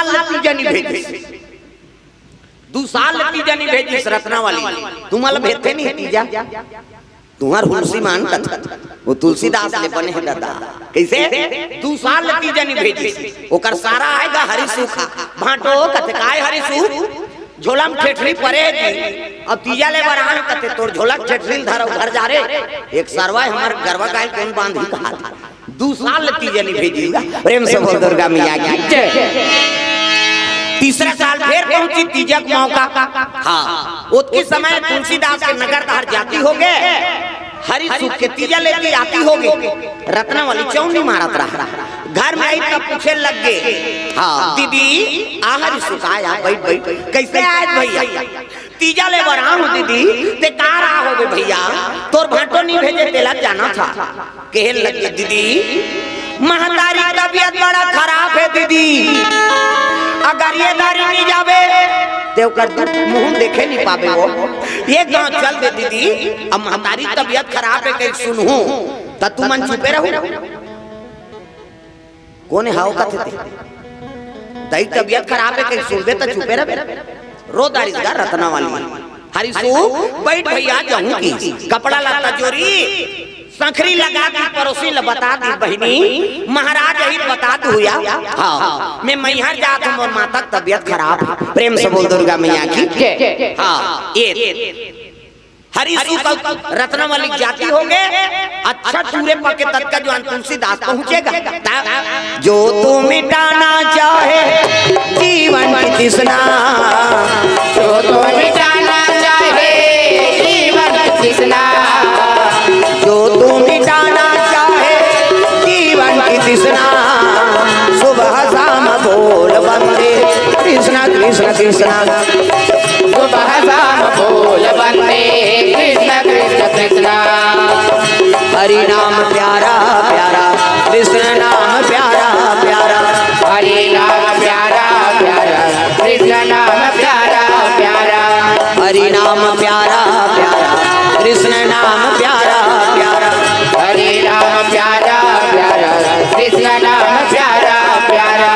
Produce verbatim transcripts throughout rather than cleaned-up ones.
तीजा नइ भेजिस। दू साल तीजा नइ भेजिस रत्नावली। तुमन ल भेजथे नहीं तीजा? तुंहर हुलसी मान कथे, वो तुलसीदास ले बने हे ददा। कइसे? दू साल तीजा नइ भेजिस। ओकर सारा आय गा हरी सुखा। भांटो कथे, "काय हरी सुख? झोला म ठेठरी परे हे जी। अब तीजा ले बर आन," कथे, "तोर झोला ठेठरी ल धर अउ घर जा रे।" एक सरवा हे हमर गरवा गाय कोन बांधही कहा। दू साल तीजा नइ भेजिस गा। प्रेम से बोल दुर्गा मैया की जय। तीसरा साल फेर पहुंचिस तीजा के मौका। हाँ, ओतकी समय तुलसीदास के नगर डहर जाती होगे। हरी सुख के तीजा लेती आती होगे। रत्नावली चौंडी मारत रहा। घर में आई तब पूछे लग गे, "हाँ दीदी, आ हरी सुख, आ, बइठ, बइठ।" "कइसे आय भइया?" "तीजा ले बर आहूं दीदी।" "ते काबर आय होबे भइया, तोर भांटो नइ भेजे तेला जानथस?" कहे लग गे, "दीदी, महतारी तबियत बड़ा खराब हे दीदी, अगर ये दारी नइ जाबे ते ओकर मुंह देखे नइ पाबे वो। ये गांव चल दे दीदी, अब महतारी तबियत खराब हे कहि सुनहूं।" त तुमन चुपे रहू। कोन हव कथे ते? दाई तबियत खराब हे कहि सुनबे त चुपे रहबे। रो डारिस गा रत्नावली। हरी सुख, "बइठ भइया, जाहूं।" कहि कपड़ा लत्ता जोरिस, संखरी लगा दिस, परोसिन ल बता दिस, "बहिनी, महाराज अही बता दुहू या।" "हाँ, मैं मैहर जात हंव, मोर माता के तबियत खराब हे।" प्रेम से बोल दुर्गा मैया की जय। हाँ, ये हरी सुख अउ रत्नावली जाती होगे, अच्छा टूरे पाके ततका जुवार तुलसीदास पहुंचे गा। ता, "जो तू मिटाना चाहे जीवन की तृष्णा, जो तू मिटाना चाहे जीवन की तृष्णा, जो तू मिटाना चाहे जीवन की तृष्णा, सुबह शाम बोल वंदे कृष्णा कृष्णा कृष्णा।" सुबह शाम बोल वंदे कृष्ण कृष्ण कृष्ण। हरि नाम प्यारा प्यारा, कृष्ण नाम प्यारा प्यारा। हरि नाम प्यारा प्यारा, कृष्ण नाम प्यारा प्यारा। हरि नाम प्यारा प्यारा, कृष्ण नाम प्यारा प्यारा। हरि नाम प्यारा प्यारा, कृष्ण नाम प्यारा प्यारा।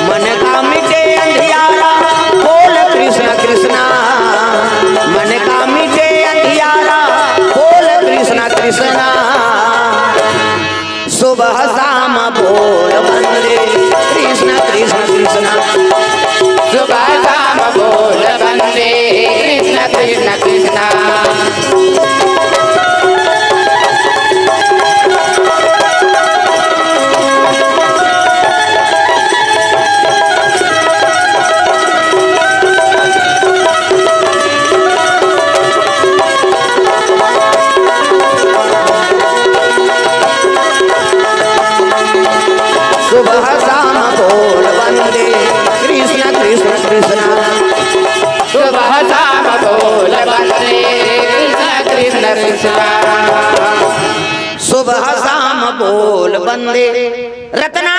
मन का मिटे अंधियारा, बोल कृष्ण कृष्णा। मन का मिटे अंधियारा, बोल कृष्ण कृष्णा। सुबह शाम बोल वंदे कृष्ण कृष्ण कृष्ण। सुबह शाम बोल वंदे कृष्ण कृष्ण कृष्ण। सुबह शाम बोल वंदे कृष्ण कृष्ण कृष्ण। सुबह शाम बोल वंदे कृष्ण कृष्ण कृष्ण। सुबह शाम बोल वंदे। रत्ना,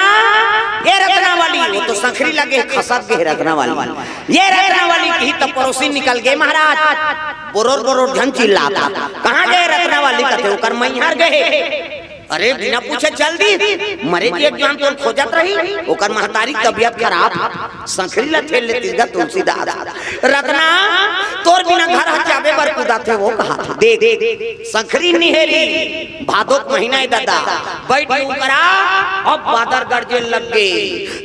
ये रत्नावली, वो तो संखरी लगे, खसक गे रत्नावली। ये रत्नावली कही त परोसिन निकल गे महाराज। बोरोर बोरोर झन चिल्लात हे। कहाँ गे रत्नावली कथे, ओकर मैहर गे। अरे बिना पूछे चल दिस। मरे जी एक जुवार तोर खोजत रहिस, ओकर महतारी तबियत खराब। संखरी ला ठेल लेतिस गा तुलसीदास। रत्ना, तोर बिना घर ह जाबे बर कुदाथे वो कहा। देख, संखरी निहेरी, भादो के महीना हे ददा, बइठ के उकरा, अब बादर गरजे लग गे।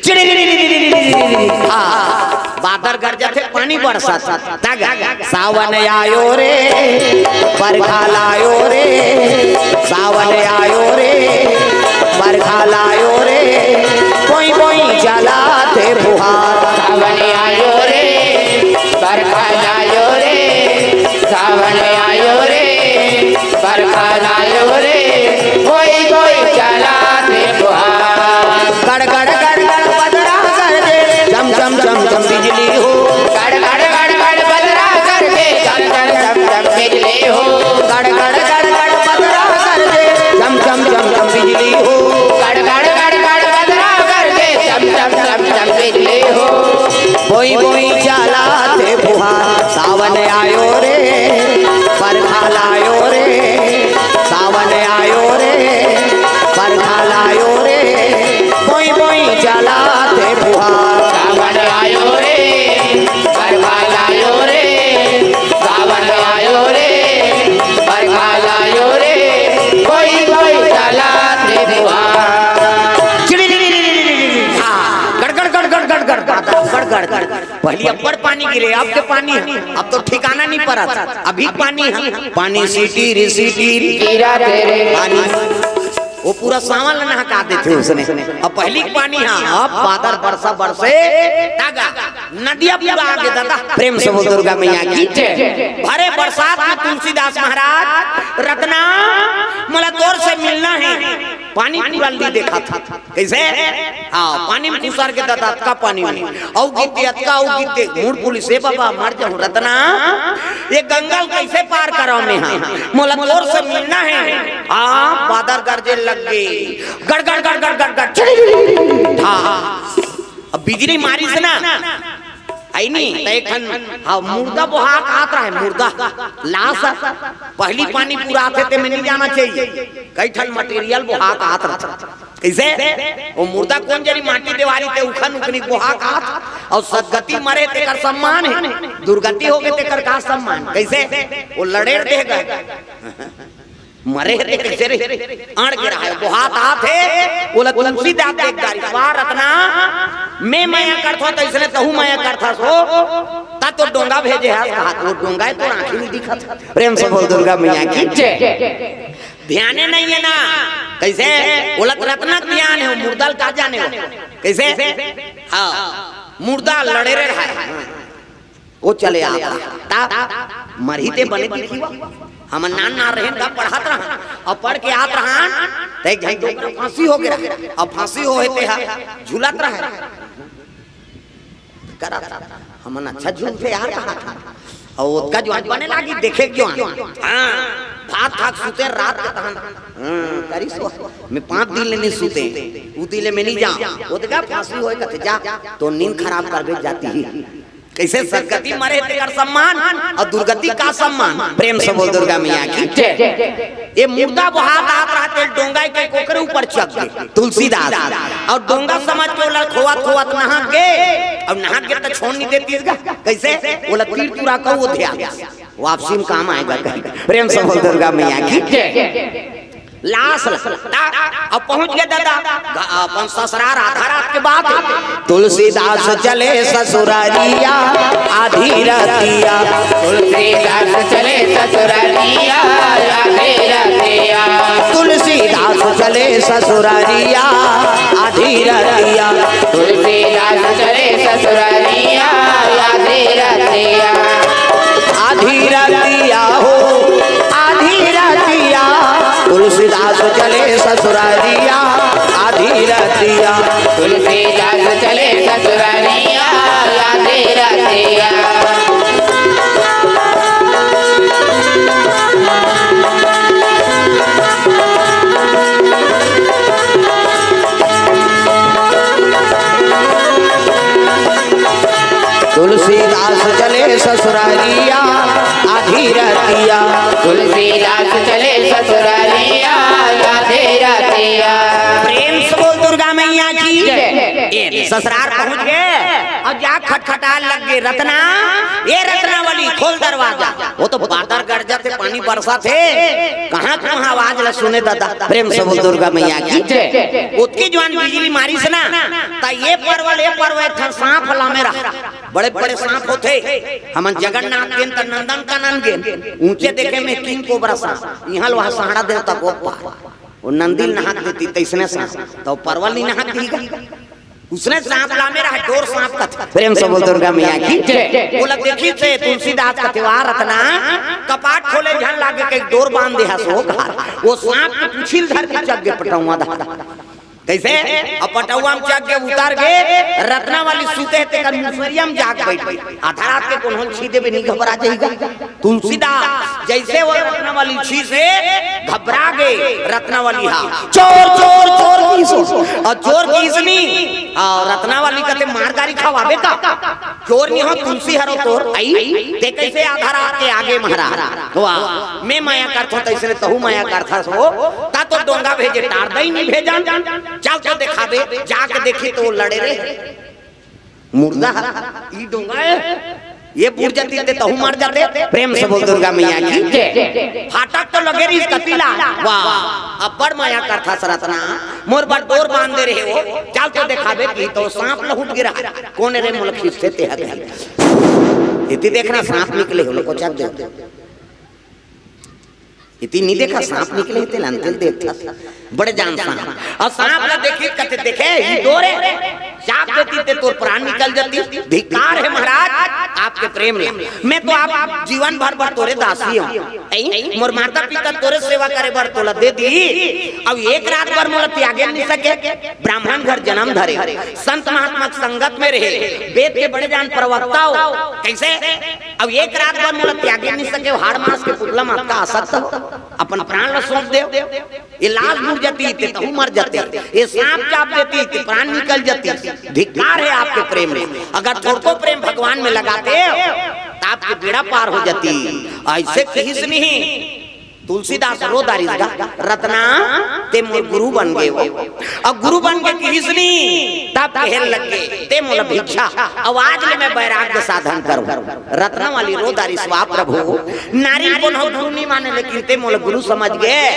चिड़िरी, हाँ, बादर गरजथे, पानी बरसत। तग, सावन आयो रे, बरखा लायो रे, सावन आयो रे, बरखा लायो रे, बोई बोई चलाथे फुहार। सावन आयो रे, बरखा लायो रे, सावन आयो रे, बरखा लायो रे, बोई बोई चलाथे फुहार। गड़ गड़ गड़ गड़ बदरा गरजे, चम चम चम चम बिजली हो। गड़ गड़ गड़ गड़ बदरा गरजे, चम चम चम चम बिजली हो। गड़ गड़ गड़ गड़ बदरा गरजे, चम चम चम चम बिजली हो। गड़ गड़ गड़ गड़ बदरा गरजे, चम चम चम चम बिजली हो। बोई बोई चलाथे फुहार, सावन आयो रे, बरखा लायो रे, सावन आयो रे, बरखा लायो रे, बोई बोई चलाथे फुहार। सावन पहली अब्बड़ पानी गिरे, अब के पानी हे, अब तो ठिकाना नहीं परत, अभी पानी हे, पानी सीटी री सीटी री। गिरा तेरे पानी। वो पूरा सावन ल नहका देथे उसने। अब पहली के पानी हे, अब बादर बरसा बरसे, तागा नदिया पूरा आगे दादा। प्रेम से बोल दुर्गा मैया की जय। भरे बरसात में तुलसीदास महाराज, रतना, मोला तोर से मिलना हे। पानी पूरा ली देखा था। कइसे? हाँ, पानी में खुसर के दादा, अतका पानी में। अउ गीत दे, अतका अउ गीत दे। मुड़ पुलिस, "ए बाबा, मर जाहूं रतना, ये गंगा ल कइसे पार करंव मैं हा? मोला तोर से मिलना हे।" हाँ, बादर गरजे लग गे। गड़, गड़, गड़, गड़, गड़, गड़। हाँ, अब बिजली मारिस ना, अइ नी, त एक ठन, हाँ, मुर्दा बोहा के आत रहय, मुर्दा, लाश। पहली पानी पूरा आथे, ते में नहीं जाना चाहिए। कई ठन material बोहा के आत रहय। कइसे? वो मुर्दा कोन जनी माटी देवारी ते उखन उखनी बोहा के आत, अउ सदगति मरे तेकर सम्मान हे, दुर्गति होगे तेकर का सम्मान? कइसे? वो लड़ेर देह गे। मरे हे ते कइसे रे? अड़ के रहा हे, बोहात आत हे, ओला तुलसीदास देख डारिस, "वाह रतना, मैं मया करथंव त अइसने तहूं मया करथस हो, त तो डोंगा भेजे हस," कहा, "वो डोंगा हे, तोर आंखी नहीं दिखत।" प्रेम से बोल दुर्गा मैया की जय। ध्याने नहीं हे ना, कइसे? ओला त रतना ध्यान हे, वो मुर्दा ल का जाने हो, कइसे? हाँ, मुर्दा लड़ेर रहा हे। वो चले आत रहा। ता मरही ते बने दिखी वा। हमन नान नान रहेन, तब पढ़त रहन। अउ पढ़ के आत रहन, त एक झन डोकरा फांसी होगे रहा। अब फांसी होहे ते हा झूलत रहा। करत रहा। हमन अच्छा झूलथे यार, कहा था। अउ ओतका जुवान बने लागी, देखे के जुवान। हाँ, भात खा के सुते रात के तहन। हाँ, करिस वो। मैं पांच दिन ले नहीं सुते, उ दिन ले मैं नहीं जांव। ओतका फांसी होय कथे, "जा, तोर नींद खराब करबे जाति ही।" कइसे? सदगति मरे तेकर सम्मान अउ दुर्गति का सम्मान? प्रेम से बोल दुर्गा मैया की जय। ये मुर्दा बोहात आत रहय ते डोंगा के कोकरे ऊपर चघ गे तुलसीदास, अउ डोंगा समझ के ओला खोवत खोवत नहक गे, अउ नहक गे त छोड़ नहीं देतिस गा। कइसे? ओला तीर तुरा के वो ध्यान वापसी में काम आएगा कहीं। प्रेम से बोल दुर्गा मैया की जय। लाश ला, ता, अब पहुंच गे दादा, ग-, अपन ससुरार आधा रात के बात हे। तुलसीदास चले ससुरारिया आधी रतिया। तुलसीदास चले ससुरारिया आधी रतिया। तुलसीदास चले ससुरारिया आधी रतिया। तुलसीदास चले ससुरारिया आधी रतिया। आधी रतिया हो, आधी रतिया, तुलसीदास चले ससुरारिया, आधी रतिया। तुलसीदास चले ससुरारिया, आधी रतिया। तुलसीदास चले ससुरारिया आधी रतिया। तुलसीदास चले ससुरारिया आधी रतिया। प्रेम से बोल दुर्गा मैया की जय। ए, ससुरार पहुंच गे अउ जा खटखटाय लग गे, "रतना, ए रतना वाली, खोल दरवाजा।" वो तो बादर गरजथे, पानी बरसथे, कहाँ के कहाँ आवाज ला सुने दादा। प्रेम से बोल दुर्गा मैया की जय। ओतकी जुवान बिजली मारिस ना, त ये परवल, ये परवल, एक ठन सांप लामे रहा। बड़े बड़े सांप होथे। हमन जगन्नाथ गेन त नंदनकानन गेन, ऊंचे देखे में किंग कोबरा सांप, इहां लोहा सहाड़ा देवता गोपाल। वो नंदी नहाक देती तइसने सांप, त परवल नहीं नहाक दीगा। उसने सांप लामे रहा, डोर सांप कथे। प्रेम से बोल दुर्गा मैया की जय। ओला देखिस ते तुलसीदास कथे, "वाह रतना, कपाट खोले झन लागे के डोर बांध दे हस हो," कहा। वो सांप के पूछी ल धर के चघ गे पटौवा दादा। कइसे? अब पटौवा में चघ गे, उतर गे, रतना वाली सुते हे तेकर मुसरिया में जाके बइठ गे। आधा रात के कोनो ल छींदे बे नहीं घबरा जाही गा। तुलसीदास जइसे वो रतना वाली छींसे, घबरा गे रतना वाली हा। "चोर, चोर, चोर" किहिस। अउ चोर किहिस नहीं, अउ रतना वाली कथे, "मार गारी खवाबे का? चोर नहीं हों, तुलसी हरों तोर, अई, ते कइसे आधा रात के आगे महाराज?" वाह, मैं मया करथों तइसने तहूं मया करथस हो, त तो डोंगा भेजे, टार दई नहीं भेजन। चल तो देखाबे, जाके देखी त वो लड़े रे। मुर्दा, ई डोंगा हे। ये बूर जाती ते तहू मर जाते। प्रेम से बोल दुर्गा मैया की। फाटक तो लगे रहिस कति ला। वाह, अब्बड़ मया करथस रतना। मोर बर डोर बांध दे रहे हो, चल तो देखाबे कि तो सांप लहुट गिरा। कोन रे मोला खींचथे ते ह कही। इति देखना सांप निकले हो, कोचक दे। इति नी देखा, सांप निकले हे, तेला अंते ल देखत। बड़े जान सांप। अउ सांप ला देखिस कथे, देखे, ई डोर हे। चाप देती ते तोर प्राण निकल जाती। धिक्कार हे महाराज, आपके प्रेम ला। मैं तो आप जीवन भर बर तोरे दासी हूँ। ऐ, मोर माता पिता तोरे सेवा करे बर तोला दे दी। अउ एक रात बर मोला त्यागे नी सके। ब्राह्मण घर जन्म धरे, संत महात्मा के संगत में रहे, वेद के बड़े जान प्रवक्ता हो। कैसे? अउ एक रात बर मोला त्यागे नी सके, हाड़ मांस के पुतला म अतका आसक्त हो, अपन प्राण ला सौंप देव। ये लाश बूर जाती ते तहू मर जाते, ये सांप चाप देती ते प्राण निकल जाती। धिक्कार हे आपके प्रेम में। अगर थोड़को प्रेम भगवान में लगाते त आपके बेड़ा पार हो जाती। ऐसे किहिस नहीं। तुलसीदास रो डारिस गा, रतना, ते मोर गुरु बन गे हो। अउ गुरु बन के किहिस नी, तब कहे लग गे, ते मोला भिक्षा, अउ आज ले मैं वैराग्य साधन करूं। रतना वाली रो डारिस, वाह प्रभु, नारी कोनो गुरु नी माने, लेकिन ते मोला गुरु समझ गे,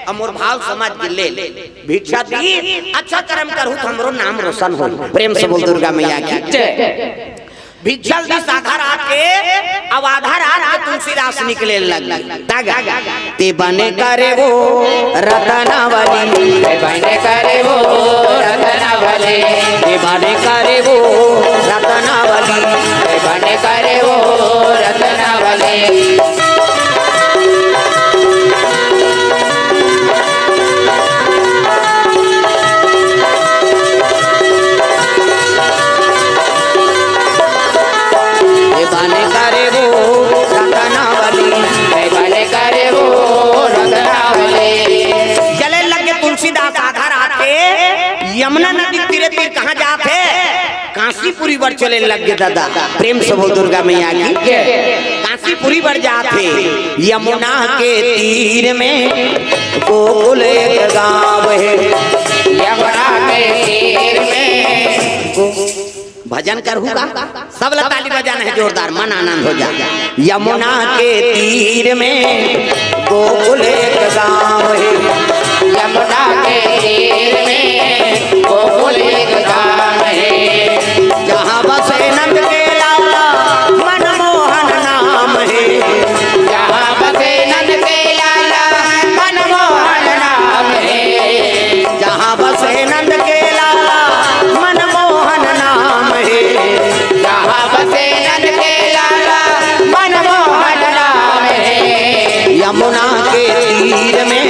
अउ मोर भाव समझ के ले, ले। भिक्षा दी, अच्छा कर्म करहूं त हमरो नाम रोशन हो। प्रेम से बोल दुर्गा मैया की जय। भिक्षा ल दिस आधा रात के, अउ आधा रात के तुलसीदास निकले लग। तागा। ते बने करे वो रतनावली। ते बने करे वो रतनावली। ते बने करे वो रतनावली। ते बने करे वो रतनावली। हे बने करे वो रतनावली, हे बने करे वो रतनावली। चले लगे तुलसीदास आधा रात के यमुना नदी तीरे तीर कहाँ जात हे? कांसीपुरी बर चले लग गे दादा। प्रेम से बोल दुर्गा मैया की। कांसीपुरी बर जात हे। यमुना के तीर में गोकुल एक गाँव हे। यमुना के तीर में गो- भजन करहू का? सब ला ताली बजाना हे जोरदार, मन आनंद हो जाए। यमुना के तीर में गोकुल एक गाँव हे। यमुना के तीर में गोकुल एक गाँव हे। जहाँ बसे नंद के लाला मनमोहन नाम हे। जहाँ बसे नंद के लाला मनमोहन नाम हे। जहाँ बसे नंद के लाला मनमोहन नाम हे। जहाँ बसे नंद के लाला मनमोहन नाम हे। यमुना के तीर में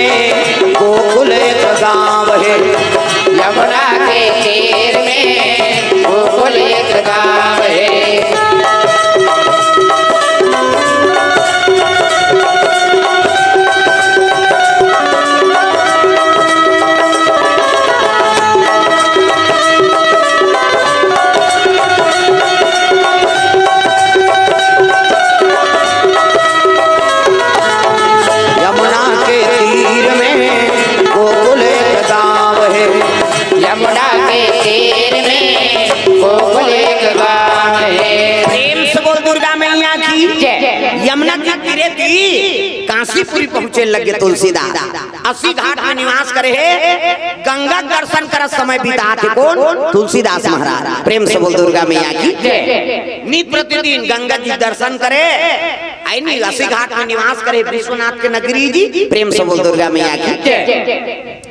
गोकुल एक गाँव हे। यमुना के तीर में गोकुल एक गाँव हे। यमुना के तीर में गोकुल एक गाँव हे। यमुना के तीर में गोकुल एक गाँव हे। प्रेम से बोल दुर्गा मैया की जय। यमुना के तीरे ती कांसीपुरी पहुँचे लग गे तुलसीदास। अस्सी घाट में निवास करे हे, गंगा के दर्शन करत समय बितात हे कोन? तुलसीदास महाराज। प्रेम से बोल दुर्गा मैया की जय। नित प्रतिदिन गंगा जी दर्शन करे, ऐ नी अस्सी घाट में निवास करे विश्वनाथ के नगरी जी। प्रेम से बोल दुर्गा मैया की जय।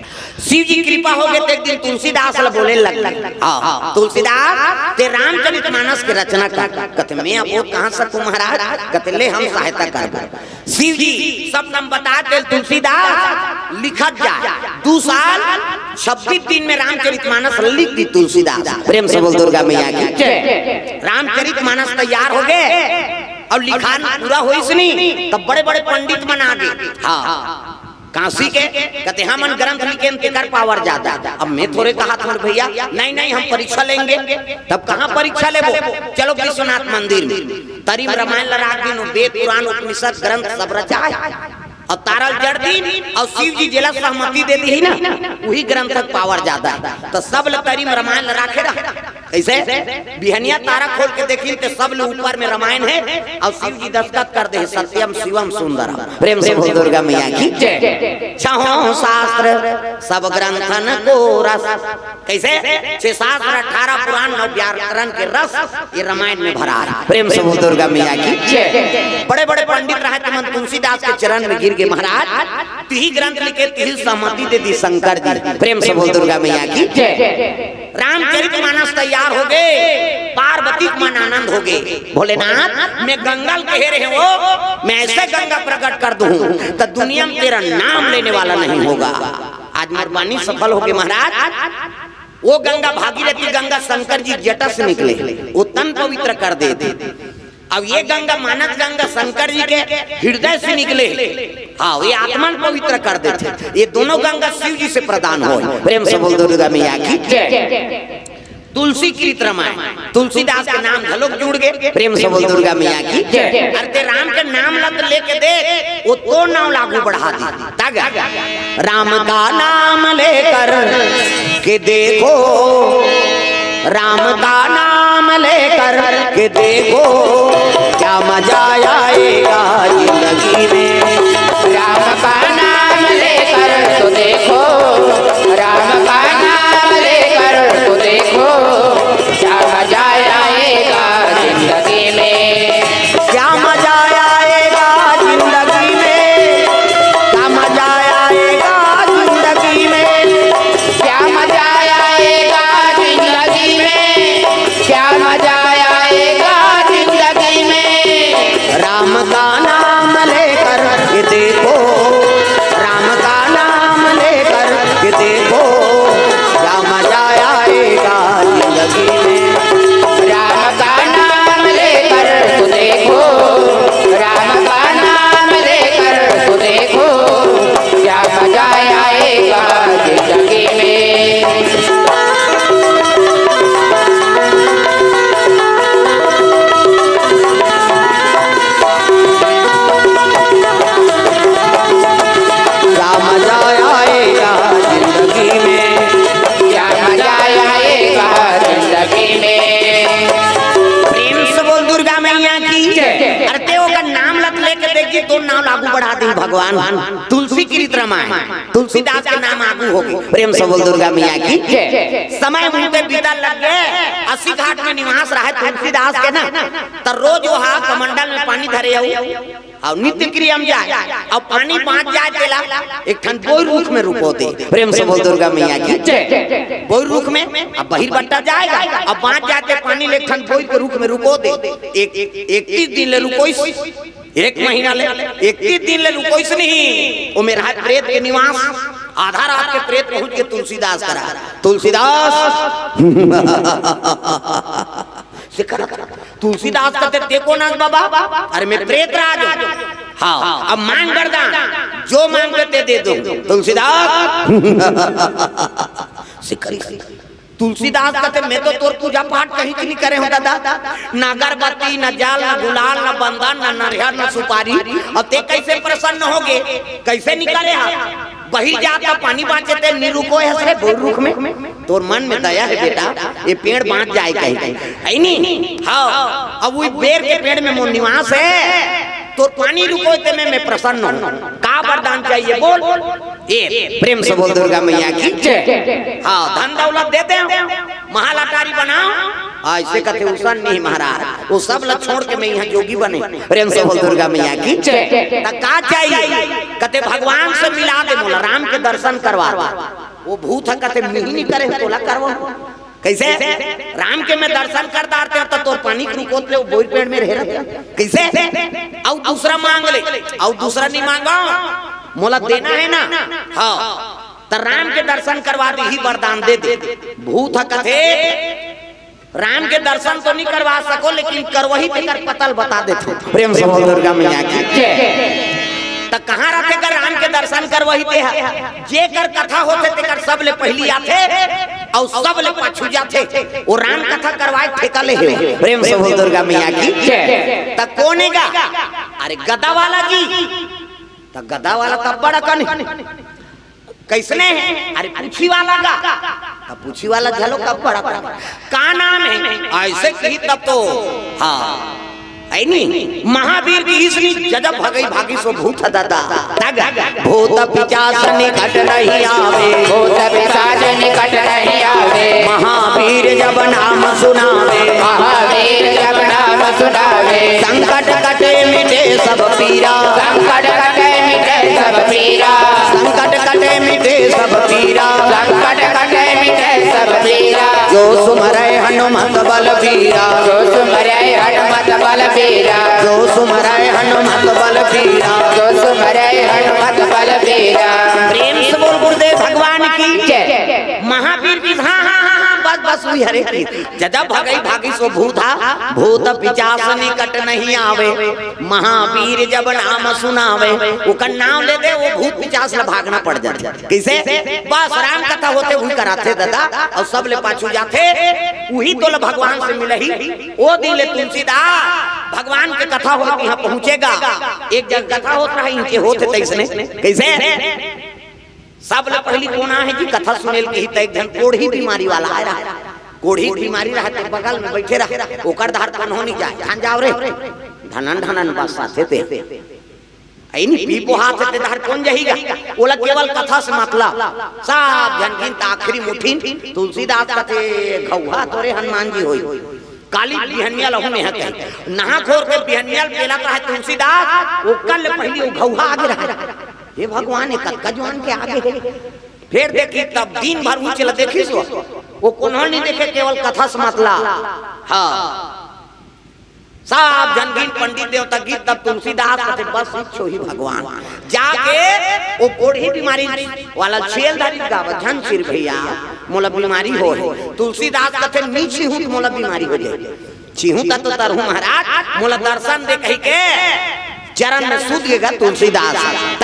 शिव जी कृपा हो गे त एक दिन तुलसीदास ला बोले लग गे, हाँ, तुलसीदास, ते रामचरित मानस के रचना कर। कथे, मैं अब वो कहाँ सकूँ महाराज? कथे, ले हम सहायता करबो। शिव जी सब नाम बता दे तुलसीदास, लिखत जा। दू साल छब्बीस दिन में रामचरित मानस लिख दी तुलसीदास। प्रेम से बोल दुर्गा मैया की जय। रामचरित मानस तैयार हो गे अउ लिखान पूरा होइस नी, तब बड़े-बड़े पंडित मन आ गे। हाँ, काशी के कथे हमन ग्रंथ लिखेन तेकर पावर जादा। अब मैं थोरे कहा थोर भैया, नहीं, नहीं, हम परीक्षा लेंगे। तब कहाँ परीक्षा लेबो? चलो विश्वनाथ मंदिर में। तरी म रामायण ला राख दिन, वेद, पुराण, उपनिषद, ग्रंथ सब रचाय। अउ तारा ल जड़ दिन, अउ शिव जी जेला सहमति दे दिही ना, उही ग्रंथ के पावर जादा। त सब ल तरी म रामायण ला राखे रहा। ऐसे बिहनिया तारा खोल के देखिन ते सब ले ऊपर में रामायण हे, अउ शिव जी दस्तखत कर दे हे, "सत्यम शिवम सुंदरम।" प्रेम से बोल दुर्गा मैया की जय। छहों शास्त्र सब ग्रंथन को रस। कैसे? छह शास्त्र, अठारह पुराण, नौ व्याकरण के रस ये रामायण में भरा है। प्रेम से बोल दुर्गा मैया की जय। बड़े बड़े पंडित रहे, तुमन तुलसीदास के चरण में गिर गे महाराज, तिही ग्रंथ लिखे, तिही सहमति दे दी शंकर जी। प्रेम से बोल दुर्गा मैया की जय। रामचरित मानस तैयार हो गे, पार्वती के मन आनंद हो गे। भोलेनाथ, मैं गंगा ल कहे रहे हो, मैं ऐसे गंगा प्रकट कर दूं तो दुनिया में तेरा नाम लेने वाला नहीं होगा। आज मोर वाणी सफल हो गे महाराज। वो गंगा भागीरथी गंगा शंकर जी जटा से निकले, वो तन पवित्र कर देथे। अब ये गंगा मानस गंगा शंकर जी के हृदय से निकले, हाँ, ये आत्मा ल पवित्र कर देथे। ये दोनों गंगा शिव जी से प्रदान होय। प्रेम से बोल दुर्गा मैया की जय। तुलसी कृत रामायण, तुलसीदास के नाम घलोक जुड़ गे। प्रेम से बोल दुर्गा मैया की जय। अरे ते राम के नाम ल त लेके देख, वो तोर नाम ल आगू बढ़ा दी। तग राम का नाम लेकर के देखो, राम का नाम लेकर के देखो, क्या मजा आएगा जिंदगी में। राम का नाम लेकर तो देखो, राम का नाम लेकर तो देखो, क्या मजा आएगा जिंदगी में। क्या मजा आएगा जिंदगी में, क्या मजा आएगा जिंदगी में, क्या मजा आएगा जिंदगी में, क्या मजा आएगा जिंदगी में। राम का नाम लेकर के देखो, राम का नाम लेकर के देखो, क्या मजा आएगा जिंदगी में। राम का नाम लेकर तो देखो, राम का नाम लेकर तो देखो, क्या मजा आएगा जिंदगी में। क्या मजा आएगा जिंदगी में, क्या मजा आएगा जिंदगी में। प्रेम से बोल दुर्गा मैया की जय। अरे ते ओकर नाम ल त लेके देख जी, तोर नाम ल आगू बढ़ा दी भगवान। तुलसी कृत रामायण, तुलसीदास के नाम आगू हो गे। प्रेम से बोल दुर्गा मैया की जय। समय उनके बीता लग गे, अस्सी घाट में निवास रहे तुलसीदास के ना, त रोज वो हा कमंडल में पानी धरे अउ अउ नित्य क्रिया में जाय, अउ पानी बाँच जाय तेला एक ठन बोइर रुख में रुको दे। प्रेम से बोल दुर्गा मैया की जय। बोइर रुख में अब बहिर बट्टा जाय, अब बाँच जाय ते पानी ल एक ठन बोइर के रुख में रुको दे। एक, एक, इकतीस दिन ले रुकोइस, एक महीना ले इकतीस दिन ले रुकोइस नहीं, ओमे रहा प्रेत के निवास। आधा रात के प्रेत पहुँच गे तुलसीदास करा। तुलसीदास से करा, तुलसीदास कथे, "ते कोन आस बाबा?" "अरे मैं प्रेतराज हूँ।" "हाँ, अब मांग वरदान, जो मांगबे ते दे दूँ।" तुलसीदास से करी, तुलसीदास कथे, "मैं तो तोर पूजा पाठ कहीं नहीं करे हूँ दादा, न अगरबत्ती, न जल, न गुलाल, न बंदन, न नरियर, न सुपारी, अउ ते कैसे प्रसन्न हो गे, कैसे नहीं करे हा?" बहिर जात का पानी बाँचे ते निरुको हे से बोइर रुख में। तोर मन में दया हे बेटा, ये पेड़ बाँच जाय कहे, हे नी? हाँ, अब वो बेर के पेड़ में मोर निवास हे, तोर पानी रुको ते में मैं प्रसन्न हूँ। का वरदान चाहिए बोल? ये प्रेम से बोल दुर्गा मैया की जय। हाँ, धन दौलत दे दे, महल अटारी बनाओ, अइसे कथे उसन नहीं महाराज, वो सब ला छोड़ के मैं यहाँ जोगी बने। प्रेम से बोल दुर्गा मैया की जय। त का चाहिए? कथे भगवान से मिला दे मोला, राम के दर्शन करवा दे। वो भूत ह कथे, "मिही नहीं करे तोला करवा।" कैसे? "राम के मैं दर्शन कर डारते हो तो तोर पानी के रुकोत ले वो बोइर पेड़ में रहे रहते।" कैसे? "अउ दूसरा मांग ले।" "अउ दूसरा नहीं मांगो, मोला देना हे ना।" "हाँ।" त राम के दर्शन करवा दे, ही वरदान दे दे। भूत ह कथे, "राम के दर्शन तो नहीं करवा सको, लेकिन करवही तेकर पता ल बता देथों।" प्रेम से बोल दुर्गा मैया की जय। त कहाँ रथे कर राम के दर्शन करवही ते ह? जेकर कथा होथे तेकर सबले पहिली आथे अउ सबले पाछू जाथे। वो राम कथा करवाय ठेका ले हे। प्रेम से बोल दुर्गा मैया की जय। त कोन हे गा? अरे गदा वाला जी। त गदा वाला त बड़ा कन कइसने हे? अरे, पूछी वाला का? अब पूछी वाला घलो कब बड़ा का? का नाम हे? अइसे कही तब तो, हाँ, हे नी? महावीर कहिस नी, जब भगई भागी सो भूत दादा। तग, भूत पिचास निकट नहीं आवे। भूत पिसाच निकट नहीं आवे। महावीर जब नाम सुनावे। महावीर जब नाम सुनावे। संकट कटे मिटे सब पीरा। संकट कटे मिटे सब पीरा। संकट कटे मिटे सब पीरा। संकट कटे मिटे सब पीरा। जो सुमरै हनुमत बलबीरा। जो सुमरै हनुमत बलबीरा। जो सुमरै हनुमत बलबीरा। जो सुमरै हनुमत बलबीरा। प्रेम से बोल गुरुदेव भगवान की जय। महावीर की, हाँ, हाँ, हाँ, हाँ, बस, बस, वही हरे की। जब भगई भागी सो भूत हा, भूत पिचास निकट नहीं आवे। महावीर जब नाम सुनावे, ओकर नाम ले दे, वो भूत पिचास ला भागना पड़ जाथे। कइसे? बस राम कथा होथे, उही कराथे दादा, अउ सब ले पाछू जाथे, उही तोला भगवान से मिलही। ओ दिन ले तुलसीदास भगवान के कथा होत इहाँ पहुँचेगा। एक जन कथा होत रहा, इनके होत हे तइसने। कइसे? सब ले पहिली कोन आहे जी कथा सुने ल कही, त एक झन कोढ़ी बीमारी वाला आय रहा। कोढ़ी बीमारी रहा, ते बगल में बइठे रहा, ओकर डहर कोनो नइ जाय, "धन जाव रे, धनन धनन बस साथे ते।" अइ नी पी पोहात हे, ते डहर कोन जही गा? ओला केवल कथा से मतलब। सब झन गिन त आखिरी मुठिन तुलसीदास कथे, "घउहा तोरे हनुमान जी होई।" काली बिहनिया लहू नेहा कही। नहा खोर के बिहनिया ल पेलत रहे तुलसीदास, ओकर ले पहिली ओ घउहा आगे रहे। हे भगवान, ये कतका जुआन के आगे हे। फेर देखी तब दिन भर ऊँच ल देखिस ओ, ओ कोनो नइ देखे, केवल कथा से मतलब। हाँ। सब झन गिन पंडित देवता गिन, तब तुलसीदास कथे, "बस इच्छो ही भगवान।" जाके ओ कोढ़ी बीमारी वाला छेल धरिस गा, "झन छीर भइया, मोला बीमारी होहे।" तुलसीदास कथे, "नइ छीहूँ त मोला बीमारी हो जाही। छीहूँ त तो तरहूँ महाराज, मोला दर्शन दे," कहिके चरन में सूत गे गा तुलसीदास। त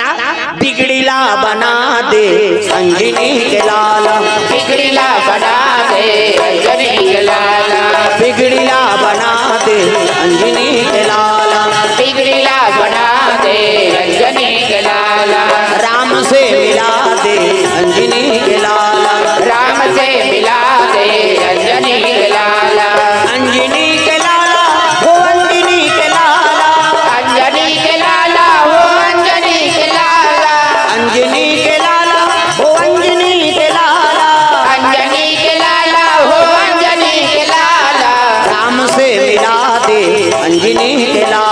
बिगड़ी ला बना दे अंजनी के लाला। बिगड़ी ला बना दे अंजनी के लाला। बिगड़ी ला बना दे अंजनी के लाला। बिगड़ी ला बना दे अंजनी के लाला। राम से मिला दे अंजनी के लाला। राम से मिला दे अंजनी के लाला। अंजनी के लाला, हो अंजनी के लाला। अंजनी के लाला, हो अंजनी के लाला। अंजनी के लाला, हो अंजनी के लाला। अंजनी के लाला, हो अंजनी के लाला। राम से मिला दे अंजनी के लाला।